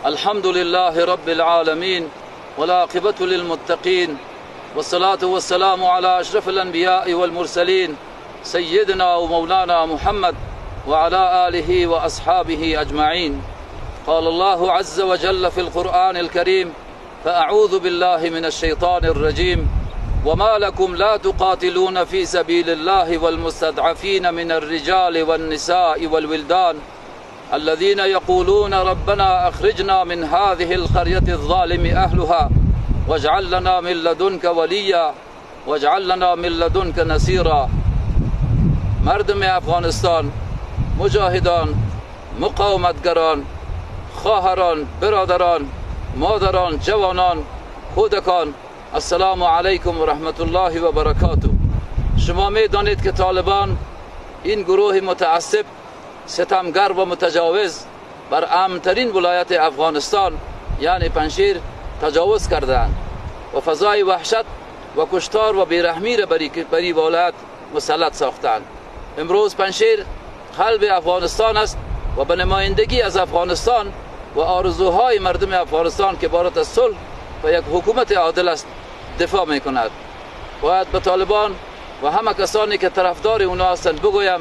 الحمد لله رب العالمين والعاقبة للمتقين والصلاة والسلام على أشرف الأنبياء والمرسلين سيدنا ومولانا محمد وعلى آله وأصحابه أجمعين. قال الله عز وجل في القرآن الكريم: فأعوذ بالله من الشيطان الرجيم، وما لكم لا تقاتلون في سبيل الله والمستضعفين من الرجال والنساء والولدان الذين يقولون ربنا أخرجنا من هذه القرية الظالم أهلها واجعل لنا من لدنك وليا واجعل لنا من لدنك نصيرا. مردم افغانستان، مجاهدان، مقاومتگران، خواهران، برادران، مادران، جوانان، کودکان، السلام علیکم و رحمت الله و برکاته. شما می دانید که طالبان، این گروه متعصب، ستمگر و متجاوز، بر امن‌ترین ولایت افغانستان یعنی پنجشیر تجاوز کردند و فضای وحشت و کشتار و بیرحمی را بری ولایت مسلط ساختند. امروز پنجشیر قلب افغانستان است و به نمایندگی از افغانستان و آرزوهای مردم افغانستان که عبارت از صلح و یک حکومت عادل است دفاع می کند. باید به طالبان و همه کسانی که طرفدار اونا هستند بگویم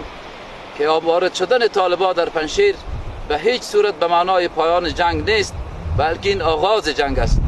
که وارد شدن طالبان در پنجشیر به هیچ صورت به معنای پایان جنگ نیست، بلکه این آغاز جنگ است.